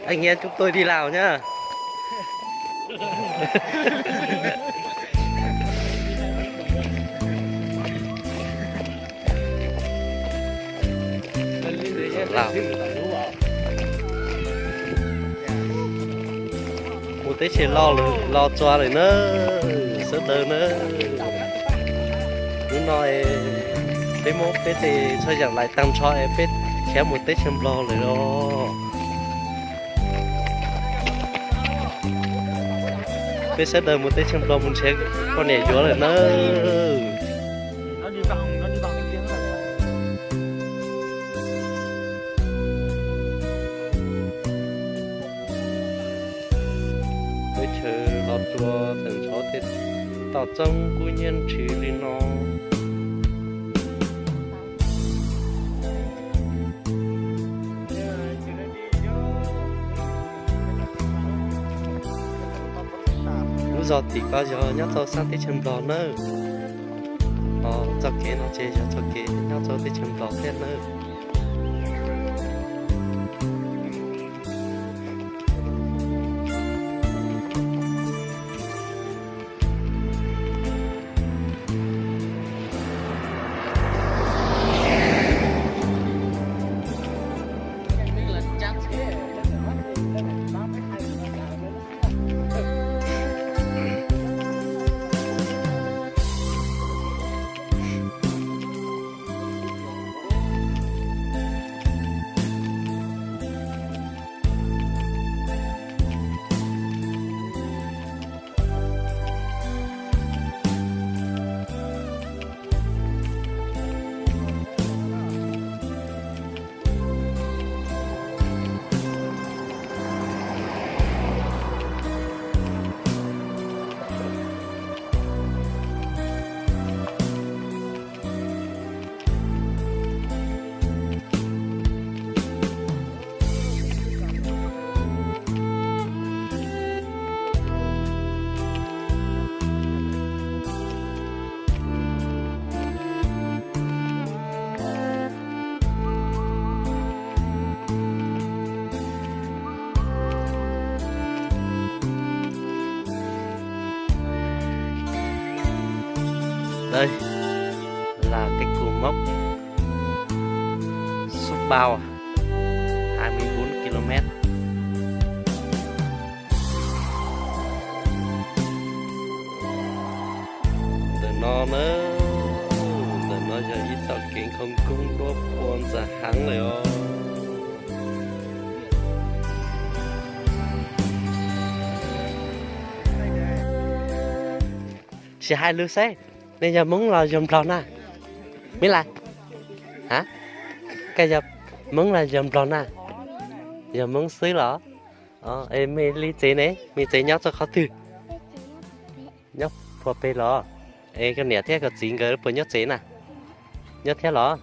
Anh em chúng tôi đi Lào nhá. Lào. Mus teb chaws Los, Los Tsuas lawm na, sawv daws na. Hnub no peb muab peb tej txhua yam lais tag nrho es peb khiav mus teb chaws Nplog lawm os. Peb sawv daws mus teb chaws Nplog mus nrhiav poj niam yuav lawm na. Teb chaws Los Tsuas tseem tshuav tej toj roob kub hnyiab ntshis li no. Lub zos tim ko yog nyob rau sab teb chaws Nplog nawb. Ho txoj kev no ces yog txoj kev nyob rau teb chaws Nplog thiab nawb. Đây là cái cột mốc số bao, hai mươi bốn ki-lô-met. Ntawm no na, ntawm no yog ib txoj kev nkhoos koob duab pua ntxhov heev lawm os. Sim hais lus seb, nej yog Hmoob los yog Nplog na? Mib lais, ha, koj yog Hmoob los yog Nplog na? Yog Hmoob xwb los? Es mej li tsev ne, mej tsev nyob rau qhov twg? Nyob puag pem los? Es koj niam thiab koj txiv nkawd puas nyob tsev na? Nyob thiab los?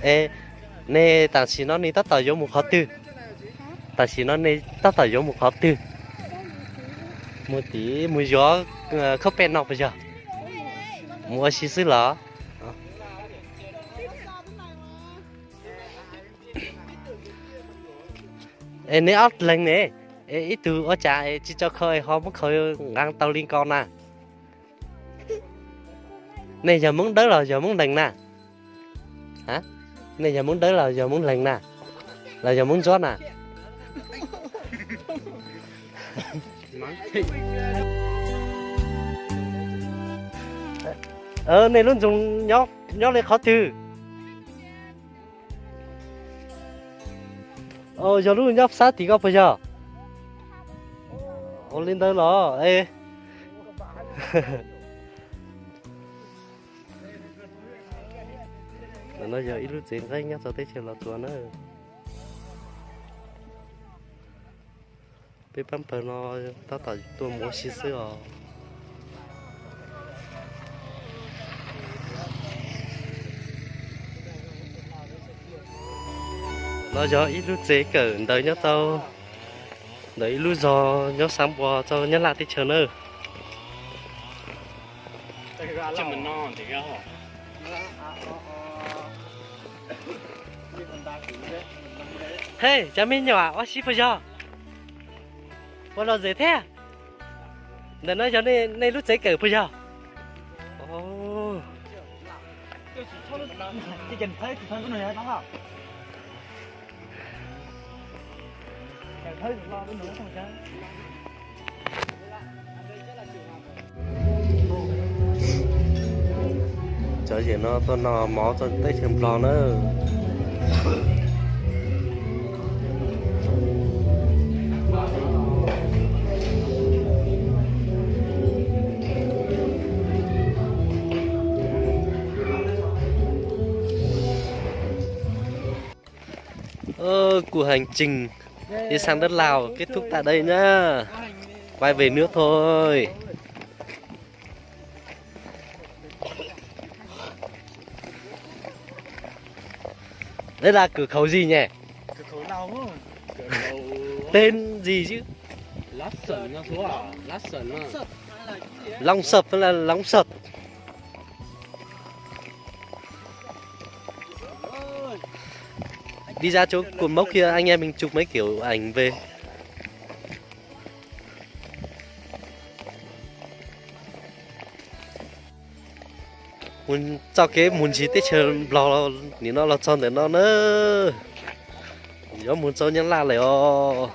Es nej tam sim no nej tab tom yuav mus qhov twg? Tam sim no nej tab tom yuav mus qhov twg? Mus tim mus yuav khaub pej no puas yog? Mus ua si xwb los? Es neb ob leeg ne, es ib tug ua cas es tsis tso khau es ho muab khau nqaa tau li ko na? Nej yog Hmoob Dawb los yog Hmoob Lees na? Nej yog Hmoob Dawb los yog Hmoob Lees na? Los yog Hmoob Ntsuab na? Nej lub nroog nyob li qhov twg? Yog lub nyob sab tim ko puas yog? Ua li ntawd los? No yog ib lub tsev nqeeb nyob rau teb chaws Los Tsuas na. Peb pab pawg no tab tom tuaj mus ua si xwb os. No yog ib lub tsev kawm ntawv nyob rau ntawm ib lub zos nyob sab npua rau Nyab Laj teb chaws nawb. Hej, cov me nyuam, ua si puas yog? Ua los zem thiab. Ntawm no yog nej lub tsev kawm puas yog? Cov yawm no tuaj noj mov txog teb chaws Nplog na. Ơ, cuộc hành trình đi sang đất Lào kết thúc tại đây nhá. Quay về nước thôi. Đây là cửa khẩu gì nhỉ? Tên gì chứ? Lóng Sập hay là Lóng Sập? Đi ra chỗ cột mốc kia, anh em mình chụp mấy kiểu ảnh về. Mus txoj kev mus ncig teb chaws Nplog, nim no los txog ntawm no na. Yuav mus rau Nyab Laj lawm os.